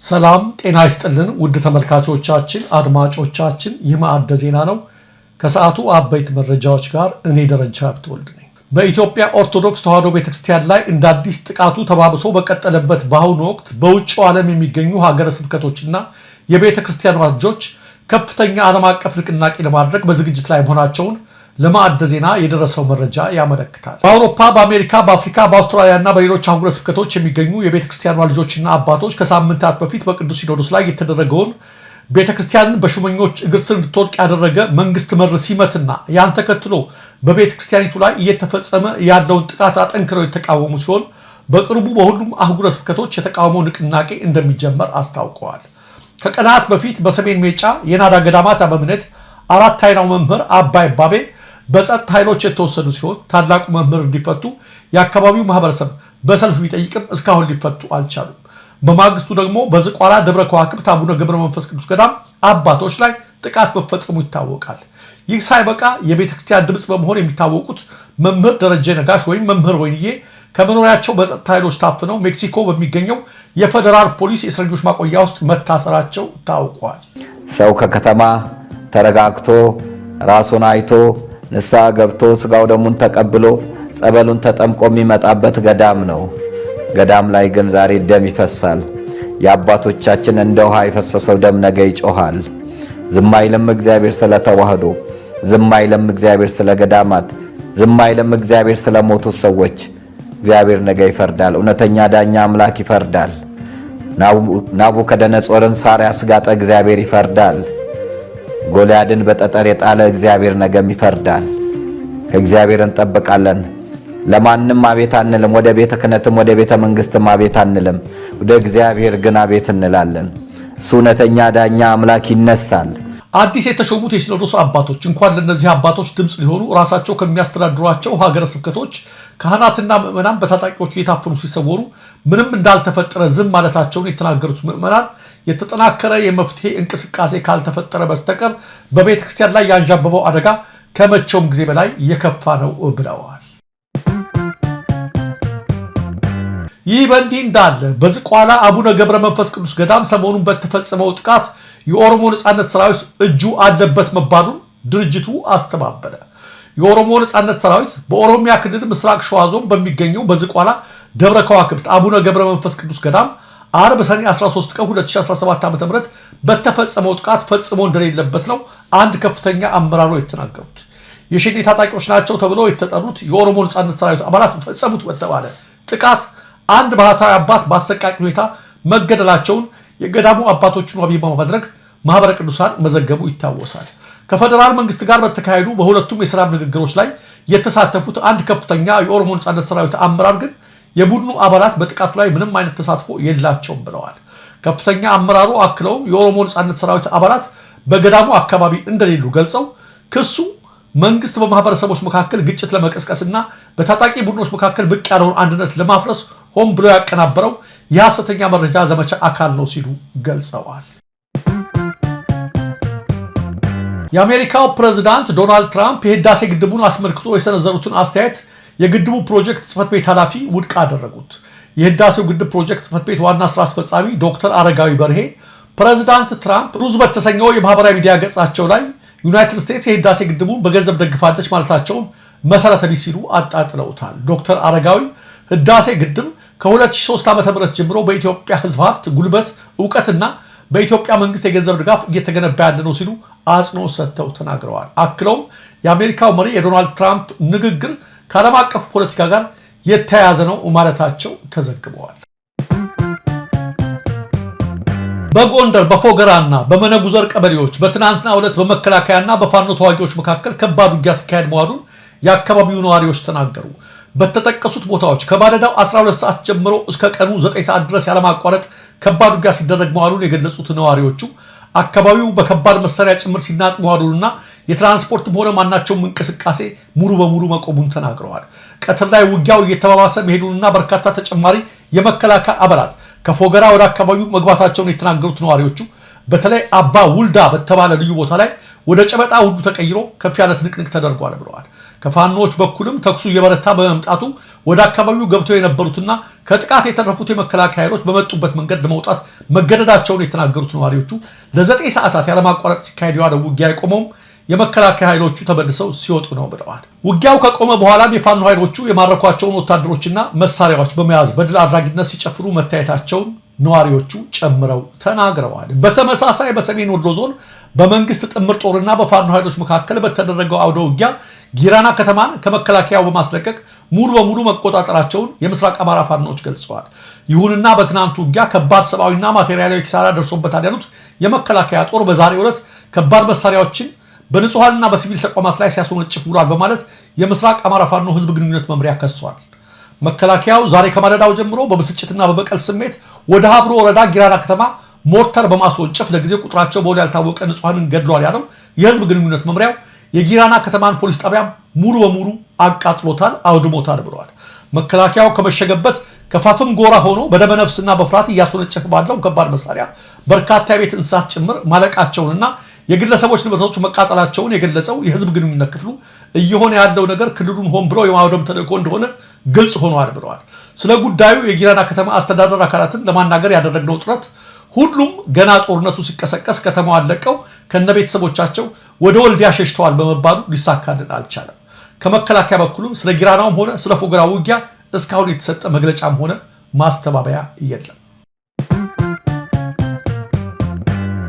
ሰላም ጤና ይስጥልን ውድ ተመልካቾቻችን፣ አድማጮቻችን፣ ይህ ማዕደ ዜና ነው። ከሰዓቱ አበይት መረጃዎች ጋር እኔ ደረጃ ሀብተወልድ ነኝ። በኢትዮጵያ ኦርቶዶክስ ተዋሕዶ ቤተክርስቲያን ላይ እንደ አዲስ ጥቃቱ ተባብሶ በቀጠለበት በአሁኑ ወቅት በውጭው ዓለም የሚገኙ ሀገረ ስብከቶችና የቤተ ክርስቲያኗ ልጆች ከፍተኛ ዓለም አቀፍ ንቅናቄ ለማድረግ በዝግጅት ላይ መሆናቸውን ለማዕደ ዜና የደረሰው መረጃ ያመለክታል። በአውሮፓ፣ በአሜሪካ፣ በአፍሪካ፣ በአውስትራሊያ እና በሌሎች አህጉረ ስብከቶች የሚገኙ የቤተ ክርስቲያኗ ልጆችና አባቶች ከሳምንታት በፊት በቅዱስ ሲኖዶስ ላይ የተደረገውን ቤተ ክርስቲያንን በሹመኞች እግር ስር እንድትወድቅ ያደረገ መንግስት መር ሲመትና ያን ተከትሎ በቤተ ክርስቲያኒቱ ላይ እየተፈጸመ ያለውን ጥቃት አጠንክረው የተቃወሙ ሲሆን በቅርቡ በሁሉም አህጉረ ስብከቶች የተቃውሞ ንቅናቄ እንደሚጀመር አስታውቀዋል። ከቀናት በፊት በሰሜን ሜጫ የናዳ ገዳማት አበምኔት አራት አይናው መምህር አባይ ባቤ በጸጥታ ኃይሎች የተወሰዱ ሲሆን ታላቁ መምህር እንዲፈቱ የአካባቢው ማህበረሰብ በሰልፍ ቢጠይቅም እስካሁን ሊፈቱ አልቻሉም። በማግስቱ ደግሞ በዝቋላ ደብረ ከዋክብት አቡነ ገብረ መንፈስ ቅዱስ ገዳም አባቶች ላይ ጥቃት መፈጸሙ ይታወቃል። ይህ ሳይበቃ የቤተ ክርስቲያን ድምፅ በመሆን የሚታወቁት መምህር ደረጀ ነጋሽ ወይም መምህር ወይንዬ ከመኖሪያቸው በጸጥታ ኃይሎች ታፍነው ሜክሲኮ በሚገኘው የፌዴራል ፖሊስ የእስረኞች ማቆያ ውስጥ መታሰራቸው ታውቋል። ሰው ከከተማ ተረጋግቶ ራሱን አይቶ ንስሐ ገብቶ ስጋው ደሙን ተቀብሎ ጸበሉን ተጠምቆ የሚመጣበት ገዳም ነው። ገዳም ላይ ግን ዛሬ ደም ይፈሳል። የአባቶቻችን እንደ ውሃ የፈሰሰው ደም ነገ ይጮኻል። ዝም አይልም እግዚአብሔር ስለ ተዋህዶ፣ ዝም አይልም እግዚአብሔር ስለ ገዳማት፣ ዝም አይልም እግዚአብሔር ስለ ሞቱት ሰዎች። እግዚአብሔር ነገ ይፈርዳል። እውነተኛ ዳኛ አምላክ ይፈርዳል። ናቡከደነጾርን ሳር ያስጋጠ እግዚአብሔር ይፈርዳል። ጎልያድን በጠጠር የጣለ እግዚአብሔር ነገም ይፈርዳል። ከእግዚአብሔር እንጠብቃለን። ለማንም አቤት አንልም። ወደ ቤተ ክህነትም ወደ ቤተ መንግስትም አቤት አንልም። ወደ እግዚአብሔር ግን አቤት እንላለን። እሱ እውነተኛ ዳኛ አምላክ ይነሳል። አዲስ የተሾሙት የሲኖዶስ አባቶች እንኳን ለእነዚህ አባቶች ድምፅ ሊሆኑ ራሳቸው ከሚያስተዳድሯቸው ሀገረ ስብከቶች ካህናትና ምዕመናን በታጣቂዎች እየታፈኑ ሲሰወሩ ምንም እንዳልተፈጠረ ዝም ማለታቸውን የተናገሩት ምዕመናን የተጠናከረ የመፍትሄ እንቅስቃሴ ካልተፈጠረ በስተቀር በቤተ ክርስቲያን ላይ ያንዣበበው አደጋ ከመቼውም ጊዜ በላይ የከፋ ነው ብለዋል። ይህ በእንዲህ እንዳለ በዝቋላ አቡነ ገብረ መንፈስ ቅዱስ ገዳም ሰሞኑን በተፈጸመው ጥቃት የኦሮሞ ነጻነት ሰራዊት እጁ አለበት መባሉን ድርጅቱ አስተባበለ። የኦሮሞ ነጻነት ሰራዊት በኦሮሚያ ክልል ምስራቅ ሸዋ ዞን በሚገኘው በዝቋላ ደብረ ከዋክብት አቡነ ገብረ መንፈስ ቅዱስ ገዳም አርብ ሰኔ 13 ቀን 2017 ዓ.ም በተፈጸመው ጥቃት ፈጽሞ እንደሌለበት ነው አንድ ከፍተኛ አመራሩ የተናገሩት። የሸኔ ታጣቂዎች ናቸው ተብሎ የተጠሩት የኦሮሞ ነጻነት ሰራዊት አባላት ፈጸሙት በተባለ ጥቃት አንድ ባህታዊ አባት በአሰቃቂ ሁኔታ መገደላቸውን የገዳሙ አባቶችን ዋቢ በማድረግ ማህበረ ቅዱሳን መዘገቡ ይታወሳል። ከፌዴራል መንግስት ጋር በተካሄዱ በሁለቱም የሰላም ንግግሮች ላይ የተሳተፉት አንድ ከፍተኛ የኦሮሞ ነጻነት ሰራዊት አመራር ግን የቡድኑ አባላት በጥቃቱ ላይ ምንም አይነት ተሳትፎ የላቸውም ብለዋል። ከፍተኛ አመራሩ አክለውም የኦሮሞ ነጻነት ሰራዊት አባላት በገዳሙ አካባቢ እንደሌሉ ገልጸው ክሱ መንግስት በማህበረሰቦች መካከል ግጭት ለመቀስቀስና በታጣቂ ቡድኖች መካከል ብቅ ያለውን አንድነት ለማፍረስ ሆን ብሎ ያቀናበረው የሐሰተኛ መረጃ ዘመቻ አካል ነው ሲሉ ገልጸዋል። የአሜሪካው ፕሬዝዳንት ዶናልድ ትራምፕ የህዳሴ ግድቡን አስመልክቶ የሰነዘሩትን አስተያየት የግድቡ ፕሮጀክት ጽህፈት ቤት ኃላፊ ውድቅ አደረጉት። የህዳሴው ግድብ ፕሮጀክት ጽህፈት ቤት ዋና ስራ አስፈጻሚ ዶክተር አረጋዊ በርሄ ፕሬዝዳንት ትራምፕ ሩዝ በተሰኘው የማህበራዊ ሚዲያ ገጻቸው ላይ ዩናይትድ ስቴትስ የህዳሴ ግድቡን በገንዘብ ደግፋለች ማለታቸውን መሰረተ ቢስ ሲሉ አጣጥለውታል። ዶክተር አረጋዊ ህዳሴ ግድብ ከ2003 ዓ.ም ጀምሮ በኢትዮጵያ ህዝብ ሀብት፣ ጉልበት፣ እውቀትና በኢትዮጵያ መንግስት የገንዘብ ድጋፍ እየተገነባ ያለ ነው ሲሉ አጽንኦት ሰጥተው ተናግረዋል። አክለውም የአሜሪካው መሪ የዶናልድ ትራምፕ ንግግር ከዓለም አቀፍ ፖለቲካ ጋር የተያያዘ ነው ማለታቸው ተዘግበዋል። በጎንደር በፎገራና በመነጉዘር ቀበሌዎች በትናንትናው ዕለት በመከላከያና በፋኖ ተዋጊዎች መካከል ከባድ ውጊያ ሲካሄድ መዋሉን የአካባቢው ነዋሪዎች ተናገሩ። በተጠቀሱት ቦታዎች ከማለዳው 12 ሰዓት ጀምሮ እስከ ቀኑ 9 ሰዓት ድረስ ያለማቋረጥ ከባድ ውጊያ ሲደረግ መዋሉን የገለጹት ነዋሪዎቹ አካባቢው በከባድ መሳሪያ ጭምር ሲናጥ መዋሉንና የትራንስፖርትም ሆነ ማናቸውም እንቅስቃሴ ሙሉ በሙሉ መቆሙን ተናግረዋል። ቀትር ላይ ውጊያው እየተባባሰ መሄዱንና በርካታ ተጨማሪ የመከላከያ አባላት ከፎገራ ወደ አካባቢው መግባታቸውን የተናገሩት ነዋሪዎቹ በተለይ አባ ውልዳ በተባለ ልዩ ቦታ ላይ ወደ ጨበጣ ሁሉ ተቀይሮ ከፍ ያለ ትንቅንቅ ተደርጓል ብለዋል። ከፋኖዎች በኩልም ተኩሱ እየበረታ በመምጣቱ ወደ አካባቢው ገብተው የነበሩትና ከጥቃት የተረፉት የመከላከያ ኃይሎች በመጡበት መንገድ ለመውጣት መገደዳቸውን የተናገሩት ነዋሪዎቹ ለ9 ሰዓታት ያለማቋረጥ ሲካሄድ የዋለው ውጊያ የቆመውም የመከላከያ ኃይሎቹ ተመልሰው ሲወጡ ነው ብለዋል። ውጊያው ከቆመ በኋላም የፋኖ ኃይሎቹ የማረኳቸውን ወታደሮችና መሳሪያዎች በመያዝ በድል አድራጊነት ሲጨፍሩ መታየታቸውን ነዋሪዎቹ ጨምረው ተናግረዋል። በተመሳሳይ በሰሜን ወሎ ዞን በመንግስት ጥምር ጦርና በፋኖ ኃይሎች መካከል በተደረገው አውደ ውጊያ ጊራና ከተማን ከመከላከያው በማስለቀቅ ሙሉ በሙሉ መቆጣጠራቸውን የምስራቅ አማራ ፋኖዎች ገልጸዋል። ይሁንና በትናንቱ ውጊያ ከባድ ሰብአዊና ማቴሪያላዊ ኪሳራ ደርሶበታል ያሉት የመከላከያ ጦር በዛሬው ዕለት ከባድ መሳሪያዎችን በንጹሐንና በሲቪል ተቋማት ላይ ሲያስወነጭፍ ውሏል በማለት የምስራቅ አማራ ፋኖ ህዝብ ግንኙነት መምሪያ ከሷል። መከላከያው ዛሬ ከማለዳው ጀምሮ በብስጭትና በበቀል ስሜት ወደ ሀብሮ ወረዳ ጊራና ከተማ ሞርተር በማስወንጨፍ ለጊዜው ቁጥራቸው በውል ያልታወቀ ንጹሐንን ገድሏል ያለው የህዝብ ግንኙነት መምሪያው የጊራና ከተማን ፖሊስ ጣቢያም ሙሉ በሙሉ አቃጥሎታል፣ አውድሞታል ብለዋል። መከላከያው ከመሸገበት ከፋፍም ጎራ ሆኖ በደመነፍስና በፍርሃት እያስወነጨፈ ባለው ከባድ መሳሪያ በርካታ የቤት እንስሳት ጭምር ማለቃቸውንና የግለሰቦች ንብረቶች መቃጠላቸውን የገለጸው የህዝብ ግንኙነት ክፍሉ እየሆነ ያለው ነገር ክልሉን ሆን ብሎ የማውደም ተልዕኮ እንደሆነ ግልጽ ሆኗል ብለዋል። ስለ ጉዳዩ የጊራና ከተማ አስተዳደር አካላትን ለማናገር ያደረግነው ጥረት ሁሉም ገና ጦርነቱ ሲቀሰቀስ ከተማዋን ለቀው ከነ ቤተሰቦቻቸው ወደ ወልዲያ ሸሽተዋል በመባሉ ሊሳካልን አልቻለም። ከመከላከያ በኩልም ስለ ጊራናውም ሆነ ስለ ፎገራ ውጊያ እስካሁን የተሰጠ መግለጫም ሆነ ማስተባበያ የለም።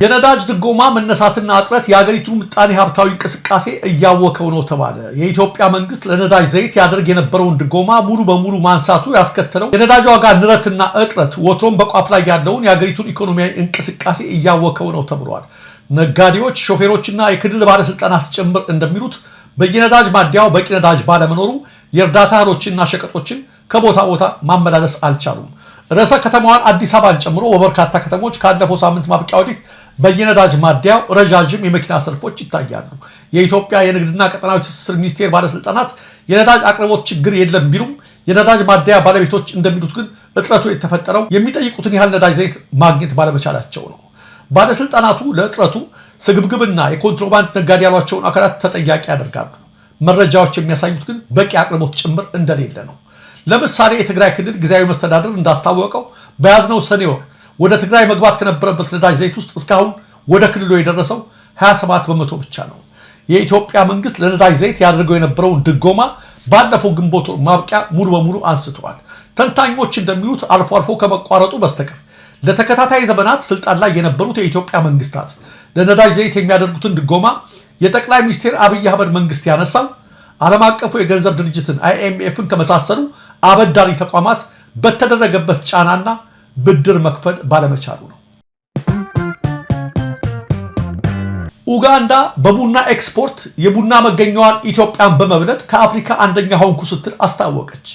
የነዳጅ ድጎማ መነሳትና እጥረት የአገሪቱን ምጣኔ ሀብታዊ እንቅስቃሴ እያወከው ነው ተባለ። የኢትዮጵያ መንግስት ለነዳጅ ዘይት ያደርግ የነበረውን ድጎማ ሙሉ በሙሉ ማንሳቱ ያስከተለው የነዳጅ ዋጋ ንረትና እጥረት ወትሮም በቋፍ ላይ ያለውን የአገሪቱን ኢኮኖሚያዊ እንቅስቃሴ እያወከው ነው ተብሏል። ነጋዴዎች፣ ሾፌሮችና የክልል ባለስልጣናት ጭምር እንደሚሉት በየነዳጅ ማደያው በቂ ነዳጅ ባለመኖሩ የእርዳታ እህሎችንና ሸቀጦችን ከቦታ ቦታ ማመላለስ አልቻሉም። ርዕሰ ከተማዋን አዲስ አበባን ጨምሮ በበርካታ ከተሞች ካለፈው ሳምንት ማብቂያ ወዲህ በየነዳጅ ማደያው ረዣዥም የመኪና ሰልፎች ይታያሉ። የኢትዮጵያ የንግድና ቀጠናዊ ትስስር ሚኒስቴር ባለስልጣናት የነዳጅ አቅርቦት ችግር የለም ቢሉም የነዳጅ ማደያ ባለቤቶች እንደሚሉት ግን እጥረቱ የተፈጠረው የሚጠይቁትን ያህል ነዳጅ ዘይት ማግኘት ባለመቻላቸው ነው። ባለስልጣናቱ ለእጥረቱ ስግብግብና የኮንትሮባንድ ነጋዴ ያሏቸውን አካላት ተጠያቂ ያደርጋሉ። መረጃዎች የሚያሳዩት ግን በቂ አቅርቦት ጭምር እንደሌለ ነው። ለምሳሌ የትግራይ ክልል ጊዜያዊ መስተዳድር እንዳስታወቀው በያዝነው ሰኔ ወር ወደ ትግራይ መግባት ከነበረበት ነዳጅ ዘይት ውስጥ እስካሁን ወደ ክልሉ የደረሰው 27% ብቻ ነው። የኢትዮጵያ መንግስት ለነዳጅ ዘይት ያደርገው የነበረውን ድጎማ ባለፈው ግንቦት ማብቂያ ሙሉ በሙሉ አንስተዋል። ተንታኞች እንደሚሉት አልፎ አልፎ ከመቋረጡ በስተቀር ለተከታታይ ዘመናት ስልጣን ላይ የነበሩት የኢትዮጵያ መንግስታት ለነዳጅ ዘይት የሚያደርጉትን ድጎማ የጠቅላይ ሚኒስትር አብይ አህመድ መንግስት ያነሳው ዓለም አቀፉ የገንዘብ ድርጅትን IMF ን ከመሳሰሉ አበዳሪ ተቋማት በተደረገበት ጫናና ብድር መክፈል ባለመቻሉ ነው። ኡጋንዳ በቡና ኤክስፖርት የቡና መገኛዋን ኢትዮጵያን በመብለጥ ከአፍሪካ አንደኛ ሆንኩ ስትል አስታወቀች።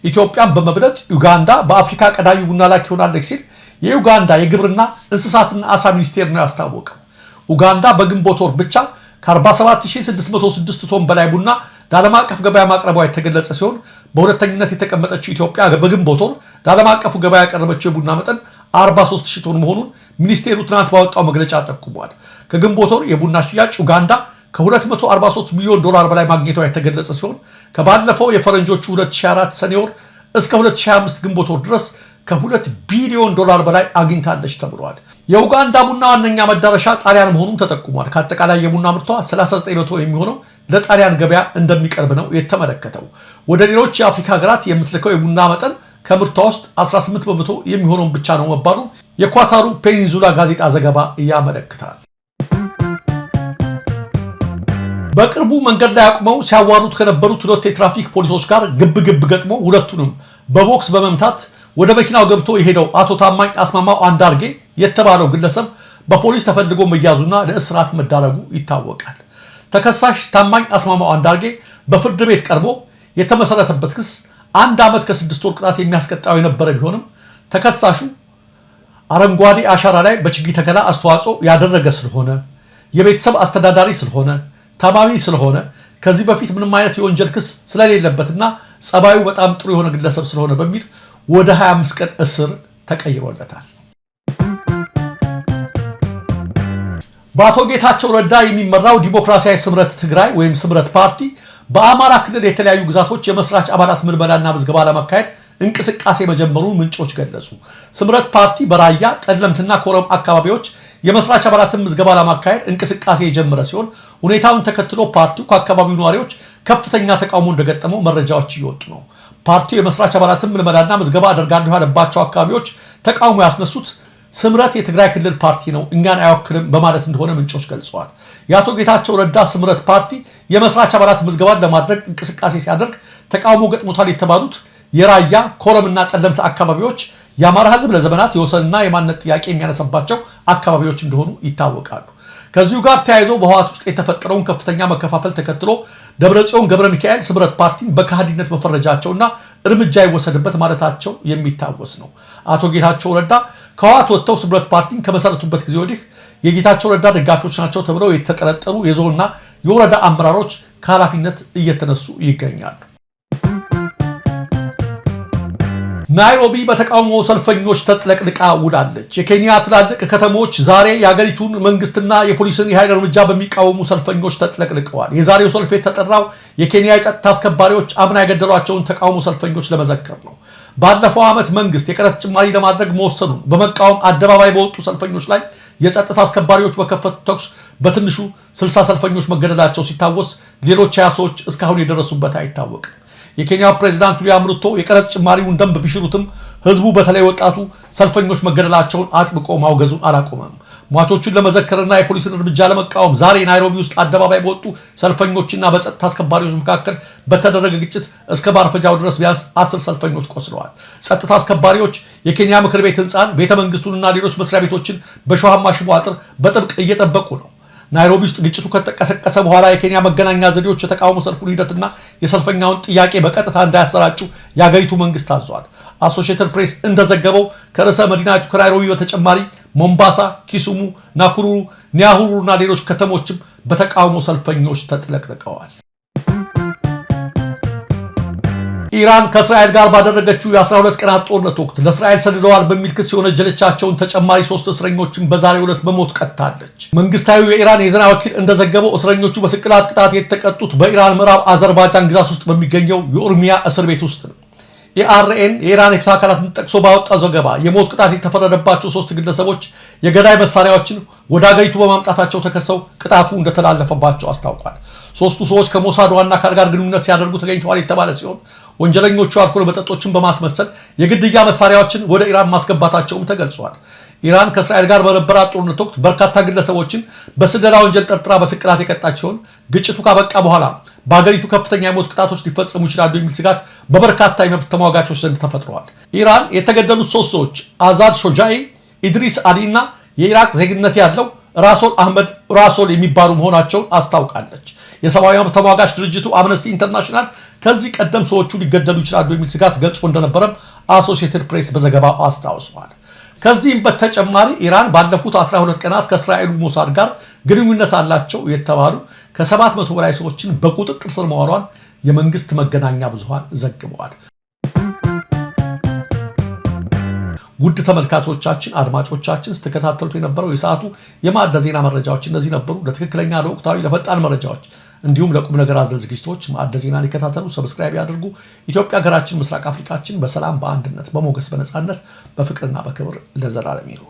ኢትዮጵያን በመብለጥ ኡጋንዳ በአፍሪካ ቀዳሚ ቡና ላኪ ሆናለች ሲል የኡጋንዳ የግብርና እንስሳትና አሳ ሚኒስቴር ነው ያስታወቀው። ኡጋንዳ በግንቦት ወር ብቻ ከ47606 ቶን በላይ ቡና ለዓለም አቀፍ ገበያ ማቅረቧ የተገለጸ ሲሆን በሁለተኝነት የተቀመጠችው ኢትዮጵያ በግንቦት ወር ለዓለም አቀፉ ገበያ ያቀረበችው የቡና መጠን 43,000 ቶን መሆኑን ሚኒስቴሩ ትናንት ባወጣው መግለጫ ጠቁሟል። ከግንቦት ወር የቡና ሽያጭ ኡጋንዳ ከ243 ሚሊዮን ዶላር በላይ ማግኘቷ የተገለጸ ሲሆን ከባለፈው የፈረንጆቹ 2024 ሰኔ ወር እስከ 2025 ግንቦት ወር ድረስ ከ2 ቢሊዮን ዶላር በላይ አግኝታለች ተብሏል። የኡጋንዳ ቡና ዋነኛ መዳረሻ ጣሊያን መሆኑም ተጠቁሟል። ከአጠቃላይ የቡና ምርቷ 39% የሚሆነው ለጣሊያን ገበያ እንደሚቀርብ ነው የተመለከተው። ወደ ሌሎች የአፍሪካ ሀገራት የምትልከው የቡና መጠን ከምርቷ ውስጥ 18% የሚሆነውን ብቻ ነው መባሉ የኳታሩ ፔኒንዙላ ጋዜጣ ዘገባ ያመለክታል። በቅርቡ መንገድ ላይ አቁመው ሲያዋሩት ከነበሩት ሁለት የትራፊክ ፖሊሶች ጋር ግብ ግብ ገጥሞ ሁለቱንም በቦክስ በመምታት ወደ መኪናው ገብቶ የሄደው አቶ ታማኝ አስማማው አንዳርጌ የተባለው ግለሰብ በፖሊስ ተፈልጎ መያዙና ለእስራት መዳረጉ ይታወቃል። ተከሳሽ ታማኝ አስማማው አንዳርጌ በፍርድ ቤት ቀርቦ የተመሰረተበት ክስ 1 ዓመት ከ6 ወር ቅጣት የሚያስቀጣው የነበረ ቢሆንም ተከሳሹ አረንጓዴ አሻራ ላይ በችግኝ ተከላ አስተዋጽኦ ያደረገ ስለሆነ፣ የቤተሰብ አስተዳዳሪ ስለሆነ፣ ታማሚ ስለሆነ፣ ከዚህ በፊት ምንም አይነት የወንጀል ክስ ስለሌለበትና ጸባዩ በጣም ጥሩ የሆነ ግለሰብ ስለሆነ በሚል ወደ 25 ቀን እስር ተቀይሮለታል። በአቶ ጌታቸው ረዳ የሚመራው ዲሞክራሲያዊ ስምረት ትግራይ ወይም ስምረት ፓርቲ በአማራ ክልል የተለያዩ ግዛቶች የመስራች አባላት ምልመላና ምዝገባ ለማካሄድ እንቅስቃሴ መጀመሩን ምንጮች ገለጹ። ስምረት ፓርቲ በራያ፣ ጠለምትና ኮረም አካባቢዎች የመስራች አባላትን ምዝገባ ለማካሄድ እንቅስቃሴ የጀመረ ሲሆን ሁኔታውን ተከትሎ ፓርቲው ከአካባቢው ነዋሪዎች ከፍተኛ ተቃውሞ እንደገጠመው መረጃዎች እየወጡ ነው። ፓርቲው የመስራች አባላትን ምልመላና ምዝገባ አደርጋለሁ ያለባቸው አካባቢዎች ተቃውሞ ያስነሱት ስምረት የትግራይ ክልል ፓርቲ ነው፣ እኛን አይወክልም በማለት እንደሆነ ምንጮች ገልጸዋል። የአቶ ጌታቸው ረዳ ስምረት ፓርቲ የመስራች አባላት ምዝገባን ለማድረግ እንቅስቃሴ ሲያደርግ ተቃውሞ ገጥሞታል የተባሉት የራያ፣ ኮረምና ጠለምት አካባቢዎች የአማራ ሕዝብ ለዘመናት የወሰንና የማንነት ጥያቄ የሚያነሳባቸው አካባቢዎች እንደሆኑ ይታወቃሉ። ከዚሁ ጋር ተያይዞ በህወሓት ውስጥ የተፈጠረውን ከፍተኛ መከፋፈል ተከትሎ ደብረጽዮን ገብረ ሚካኤል ስምረት ፓርቲን በከሃዲነት መፈረጃቸውና እርምጃ ይወሰድበት ማለታቸው የሚታወስ ነው። አቶ ጌታቸው ረዳ ከህወሓት ወጥተው ስምረት ፓርቲን ከመሰረቱበት ጊዜ ወዲህ የጌታቸው ረዳ ደጋፊዎች ናቸው ተብለው የተጠረጠሩ የዞንና የወረዳ አመራሮች ከኃላፊነት እየተነሱ ይገኛሉ። ናይሮቢ በተቃውሞ ሰልፈኞች ተጥለቅልቃ ውላለች። የኬንያ ትላልቅ ከተሞች ዛሬ የአገሪቱን መንግስትና የፖሊስን የኃይል እርምጃ በሚቃወሙ ሰልፈኞች ተጥለቅልቀዋል። የዛሬው ሰልፍ የተጠራው የኬንያ የጸጥታ አስከባሪዎች አምና የገደሏቸውን ተቃውሞ ሰልፈኞች ለመዘከር ነው። ባለፈው ዓመት መንግስት የቀረጥ ጭማሪ ለማድረግ መወሰኑን በመቃወም አደባባይ በወጡ ሰልፈኞች ላይ የጸጥታ አስከባሪዎች በከፈቱ ተኩስ በትንሹ 60 ሰልፈኞች መገደላቸው ሲታወስ ሌሎች 20 ሰዎች እስካሁን የደረሱበት አይታወቅም። የኬንያው ፕሬዚዳንት ዊልያም ሩቶ የቀረጥ ጭማሪውን ደንብ ቢሽሩትም ህዝቡ በተለይ ወጣቱ ሰልፈኞች መገደላቸውን አጥብቆ ማውገዙን አላቆመም። ሟቾቹን ለመዘከርና የፖሊስን እርምጃ ለመቃወም ዛሬ ናይሮቢ ውስጥ አደባባይ በወጡ ሰልፈኞችና በጸጥታ አስከባሪዎች መካከል በተደረገ ግጭት እስከ ማርፈጃው ድረስ ቢያንስ 10 ሰልፈኞች ቆስለዋል። ጸጥታ አስከባሪዎች የኬንያ ምክር ቤት ህንፃን፣ ቤተ መንግስቱንና ሌሎች መስሪያ ቤቶችን በሸዋማ ሽቦ አጥር በጥብቅ እየጠበቁ ነው። ናይሮቢ ውስጥ ግጭቱ ከተቀሰቀሰ በኋላ የኬንያ መገናኛ ዘዴዎች የተቃውሞ ሰልፉን ሂደትና የሰልፈኛውን ጥያቄ በቀጥታ እንዳያሰራጩ የአገሪቱ መንግስት አዟል። አሶሺየትድ ፕሬስ እንደዘገበው ከርዕሰ መዲናቱ ከናይሮቢ በተጨማሪ ሞምባሳ፣ ኪሱሙ፣ ናኩሩ፣ ኒያሁሩ እና ሌሎች ከተሞችም በተቃውሞ ሰልፈኞች ተጥለቅልቀዋል። ኢራን ከእስራኤል ጋር ባደረገችው የ12 ቀናት ጦርነት ወቅት ለእስራኤል ሰልለዋል በሚል ክስ የወነጀለቻቸውን ተጨማሪ 3 እስረኞችን በዛሬው ዕለት በሞት ቀጥታለች። መንግስታዊው የኢራን የዜና ወኪል እንደዘገበው እስረኞቹ በስቅላት ቅጣት የተቀጡት በኢራን ምዕራብ አዘርባይጃን ግዛት ውስጥ በሚገኘው የኡርሚያ እስር ቤት ውስጥ ነው። ኢአርኤን የኢራን የፍትህ አካላትን ጠቅሶ ባወጣው ዘገባ የሞት ቅጣት የተፈረደባቸው 3 ግለሰቦች የገዳይ መሳሪያዎችን ወደ አገሪቱ በማምጣታቸው ተከሰው ቅጣቱ እንደተላለፈባቸው አስታውቋል። 3ቱ ሰዎች ከሞሳድ ዋና አካል ጋር ግንኙነት ሲያደርጉ ተገኝተዋል የተባለ ሲሆን ወንጀለኞቹ አልኮል መጠጦችን በማስመሰል የግድያ መሳሪያዎችን ወደ ኢራን ማስገባታቸውም ተገልጿል። ኢራን ከእስራኤል ጋር በነበራት ጦርነት ወቅት በርካታ ግለሰቦችን በስለላ ወንጀል ጠርጥራ በስቅላት የቀጣች ሲሆን ግጭቱ ካበቃ በኋላ በሀገሪቱ ከፍተኛ የሞት ቅጣቶች ሊፈጸሙ ይችላሉ የሚል ስጋት በበርካታ የመብት ተሟጋቾች ዘንድ ተፈጥረዋል። ኢራን የተገደሉት 3 ሰዎች አዛድ ሾጃኢ፣ ኢድሪስ አሊ እና የኢራቅ ዜግነት ያለው ራሶል አህመድ ራሶል የሚባሉ መሆናቸውን አስታውቃለች። የሰብአዊ መብት ተሟጋች ድርጅቱ አምነስቲ ኢንተርናሽናል ከዚህ ቀደም ሰዎቹ ሊገደሉ ይችላሉ የሚል ስጋት ገልጾ እንደነበረም አሶሺየትድ ፕሬስ በዘገባው አስታውሷል። ከዚህም በተጨማሪ ኢራን ባለፉት 12 ቀናት ከእስራኤሉ ሞሳድ ጋር ግንኙነት አላቸው የተባሉ ከ700 በላይ ሰዎችን በቁጥጥር ስር መዋሏን የመንግስት መገናኛ ብዙሃን ዘግበዋል። ውድ ተመልካቾቻችን፣ አድማጮቻችን ስትከታተሉት የነበረው የሰዓቱ የማዕደ ዜና መረጃዎች እነዚህ ነበሩ። ለትክክለኛ፣ ለወቅታዊ፣ ለፈጣን መረጃዎች እንዲሁም ለቁም ነገር አዘል ዝግጅቶች ማዕደ ዜናን ይከታተሉ፣ subscribe ያድርጉ። ኢትዮጵያ ሀገራችን፣ ምስራቅ አፍሪካችን በሰላም በአንድነት በሞገስ በነፃነት በፍቅርና በክብር ለዘላለም ይኑሩ።